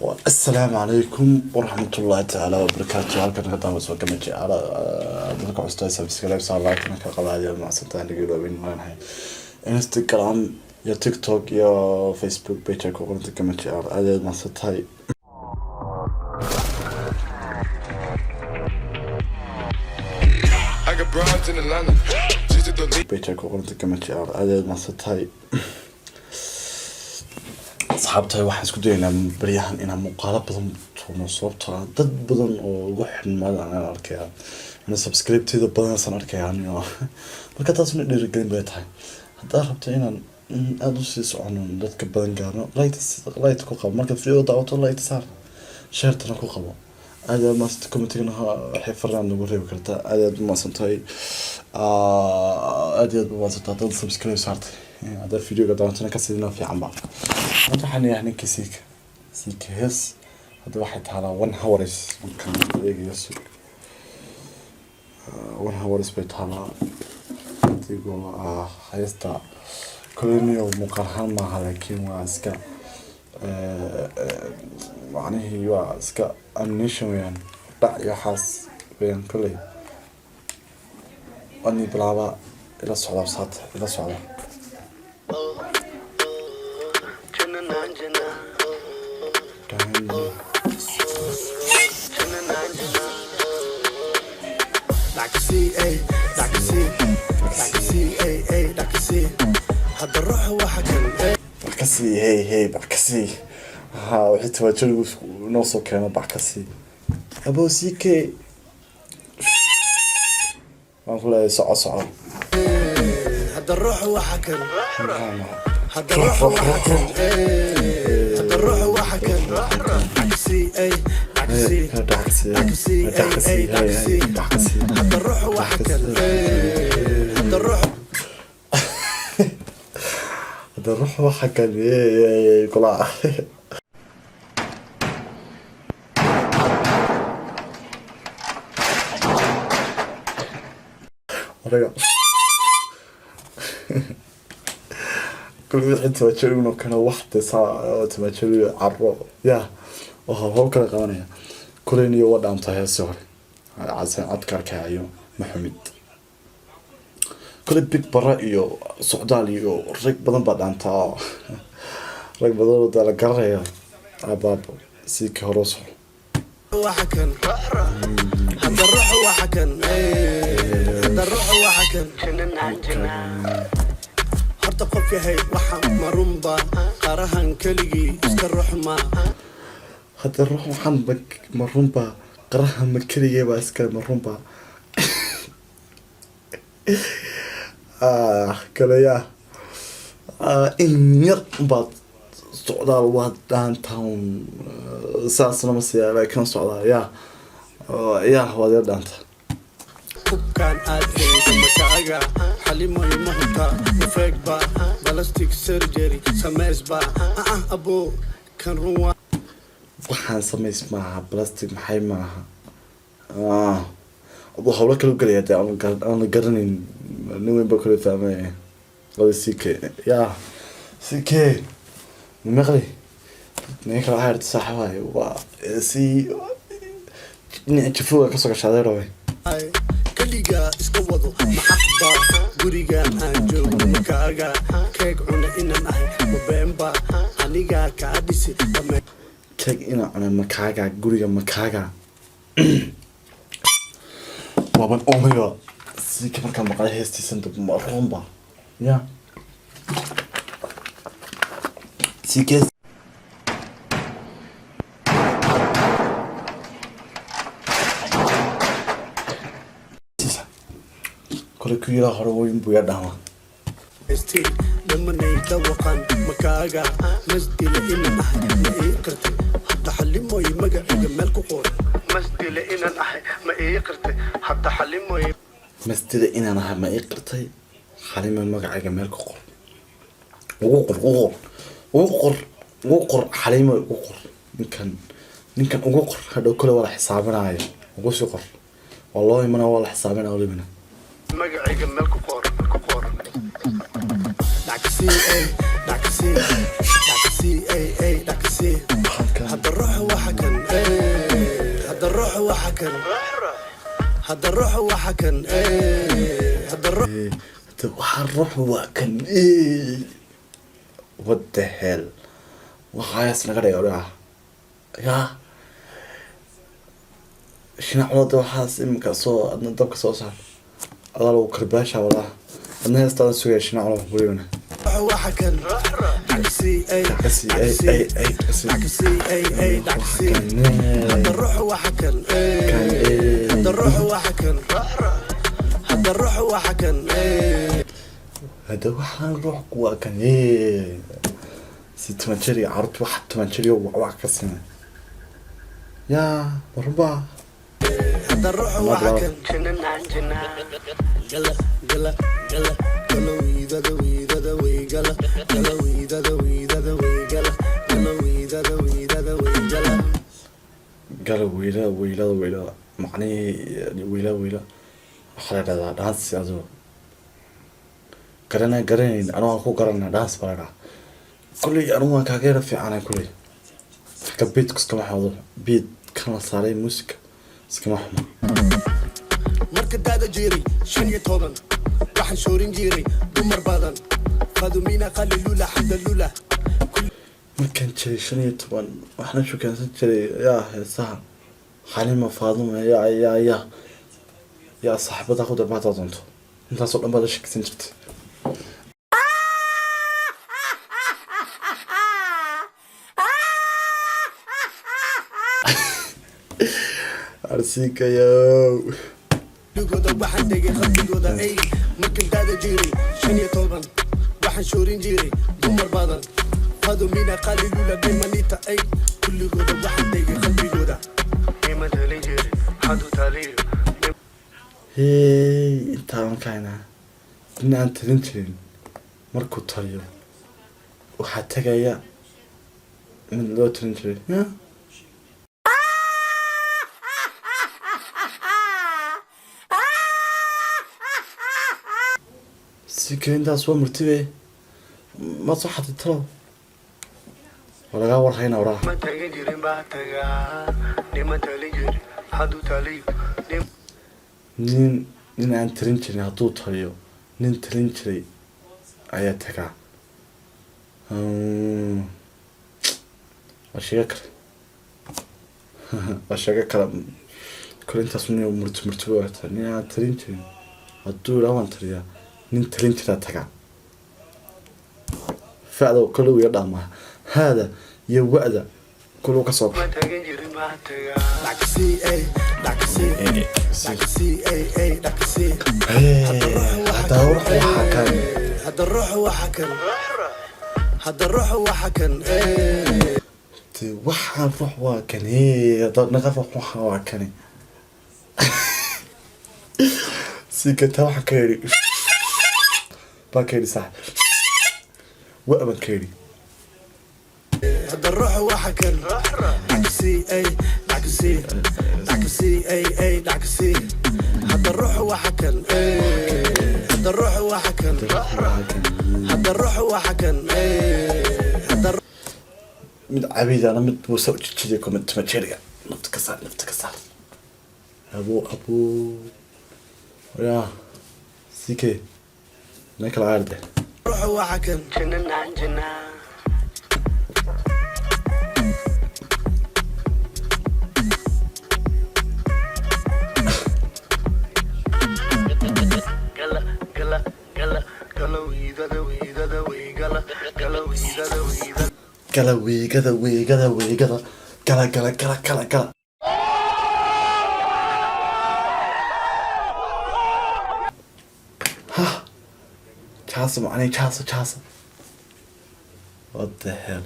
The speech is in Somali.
Asalaamu calaykum waraxmatullaahi tacaala wabarakaatu. Halkan ka daawaso kama jecla dadka custaa, subscribe saa, like ka qabaadiyo macsantaan naga iloobin. Leenahay Instagram iyo TikTok iyo Facebook page ay ku qoranta kama jecla. Aad aad macsan tahay. I got broads in Atlanta. Just to the lean. Page ay ku qoranta kama jecla. Aad aad macsan tahay, asxaabtahay. Waxaan isku dayaynaa baryahan inaan muuqaalo badan tuurno, sababtoo ah dad badan oo ugu xidhmaada anaan arkaya ana subscribe-teeda badanasaan arkaya anigo. Marka taasna dhiirigelin bay tahay. Haddaad rabto inaan aada usii socono, dadka badan gaarno, like ku qabo markaad video daawato, like saar, share-tana ku qabo. Aad aad maasanta. Comment-igana waxay faraan nagu reebi kartaa. Aad aad umahadsan tahay, aad iyo aad umahadsan tahay haddaad subscribe saartay, haddaad videoga daawatana kasidina fiican ba. Maanta waxaan leeyahay ninkii siika siika hees. Hadda waxay taalaa 1 hours markaan eegayo. Sug, 1 hours bay taalaa. Adigoo ah heesta koloniyo muuqaal ahaan maaha, laakiin waa iska macnihii waa iska ammunition weeyaan, dhac iyo waxaas weeyaan. Kolley waani bilaabaa. Ila socda saata, ila socda. Dr. C A, Dr. C, Dr. C A A, Dr. C. Hadda ruuxa waxa kan A. Bax ka sii, hey hey, bax ka sii. Ha wixii tawaajurigu noo soo keeno, bax ka sii. Abo ck waan ku leeyahay, soco soco. Hadda ruuxa waxa kan. Hadda ruuxa waxa kan. Hadda ruuxa waxa kan. Dr. C A, Dr. C, Dr. C A A, Dr. C. Hadda ruuxa waxa kan. Hadda ruuxa. Hadda ruux waxa kan kula. Anaga kul wixii tawaajurigu keeno waxti saa tawaajuri caro ya oo hawl kala qabanaya. Kuleyniyo waa dhaamtaa heesi hore casan codka arkaayo maxamid. Kule big bara iyo socdaal iyo rag badan baa dhaantaa, rag badan oo dee la garanaya. Abaabo sii ka hore u soco. Waxa kan. Hadda ruuxa waxa kan. Hadda ruuxa waxa kan. Horta qof yahay waxa marunba qarahan keligii iska ruxma. Hadda ruux waxaan ma runba qaraha ma keligee baa iskale, ma runba? Ah kale ya. Ah, in yar baad socdaal waa downtown saasna ma siyaa, laakiin socdaal ya. Oh, ya waad yar dhaanta. Hubkaan aad hayda makaaga xalimoy ma hubta mafeegba plastic surgery samaysba ah abo kan run waa. Waxaan samays maaha, plastic maxay maaha. Ah, aduu hawlo kale u gelaya dee aan la garanayn. Nin weyn baa kale fahmaya. Wada ck ya ck maqli ninka kale waxaa irta saaxiibahay waa si dhinaca jafuga kasoo gasha adeer. Keligaa iska wado maxaqba gurigan aan joogno makaaga keeg cuna inaan ahay mabeenba anigaa kaa dhisi dhamee. Keeg inaa cunay makaaga, guriga makaaga waaban oomayba. Sika markaan maqlay heestiisan dab runba ya sikee. Kole ku yiraa hore weyn buu ya dhahma. Still dhamanay dawaqan makaaga masdile inaan ahay ma ii qirtay? Hadda xalimoy magacayga meel ku qor. Masdile inaan ahay ma ii qirtay? Hadda xalimoy. Masdida inaan ahay ma ii qirtay? Xalima magacayga meel ku qor, ugu qor, ugu qor, ugu qor, ugu qor, Xalima ugu qor. Ninkan ninkan ugu qor, hadhow kole waa la xisaabinaayo. Ugu sii qor, waa loo imana, waa la xisaabinaya, loo imana. Magacayga meel ku qor, ku qor. Dr. C A, Dr. C, Dr. C A A, Dr. C. Hadda ruux Waxa kan hadda ruux, waxa kan, hadda ruux. Hada waxaa ruux waa kan. What the hell, waxaas naga dhiga odhaa yaa shinaclooda. Waxaas iminka soo adna dabka soo saar, adaa lagu karbaasha walaa. Adna heestaadan sugaya, shinaclo welibana. Waxa kan dhacsi ay. Dhacsi ay ay ay dhacsi. Dhacsi ay ay dhacsi. Hadda ruux waxa kan, hadda ruux waxa kan, hadda ruux waxa kan. Hada waxaan ruux waa kan si 10 jir iyo carruurta wax 10 jir iyo wax ka sime yaa marunba. Hadda ruux waxa kan gala gala gala gala wiidada wiidada way gala gala wiidada wiidada way gala gala wiidada wiidada way gala. Gala wiilada wiilada wiilada, macnihii wiila wiila waxaa la dhahdaa dhaansi. Adoo garana garanayn, anu waan ku garanaa, dhaans baa la dhahaa. Kulley anu waan kaaga yara fiicanay kulley. Xagga beatku iskama xumado, beat kan la saaray muusica iskama xuma. Marka daada jiray 15, waxaan shoorin jiray dumar badan, Fadumina qalilula xamdalula. Markaan jiray 15, waxaan shukaansan jiray yaa heesaha Xalima Faaduma yaa yaa yaa yaa saaxiibada ku darbaata doonto. Intaasoo dhan baad la sheekaysan jirtay. Arsiikayow. Ligooda waxaan degay qalbigooda ay. Markan daada jiray 15, waxaan shoorin jiray dumar badan, Fadumina qalilula dhimanita ay. Kulligooda waxaan degay qalbigooda. Niman talin jiray hadduu taliyo. Hey, intaa markaana nin aan talin jirin markuu taliyo, waxaa tagaya mid loo talin jiray ya. Si kale intaas waa murtibe, ma soo xatay talo, waa lagaa warhayna waraha. Niman talin jirin baa tagaa, niman talin jirin hadduu taliyo. Nin aan talin jirin hadduu taliyo, nin talin jiray ayaa tagaa. Waa sheego kale, waa sheego kale. Kole intaas nin murti murti waata. Nin aan talin jirin hadduu idhaa waan taliyaa, nin talin jiraa tagaa. Facda kole uu iga dhaamaa, haada iyo wa'da kole uu ka soo baxa. Niman talin jirin baa tagaa. Dhacsi ay dhacsi dhacsi ay ay dhacsi. Hadda ruux waxaa kan. Hadda ruux waxa kan, hadda ruux waxa kan. Dee waxaan ruux waa kan, hadda naga ruux waxaan waa kani. Si kata waxaan ka yidhi baan ka yidhi, sax wa baan ka yidhi. Hadda ruux waxa kan dhacsi ay dhacsi dhacsi ay ay dhacsi. Hadda ruux waxa kan, hadda ruux waxa kan, hadda ruux waxa kan, hadda. Mid cabiidana mid buu sa ujijiday kuma tumajeriga. Nafta ka saar, nafta ka saar, abo abo ya ck na kala caarde. Ruux waxa kan jinana jina. Gala gala gala gala wiidada wiidada way gala gala wiidada wiidada. Gala wiigada wiigada wiigada, gala gala gala gala gala. Ha jaasa macnay jaasa jaasa. What the hell.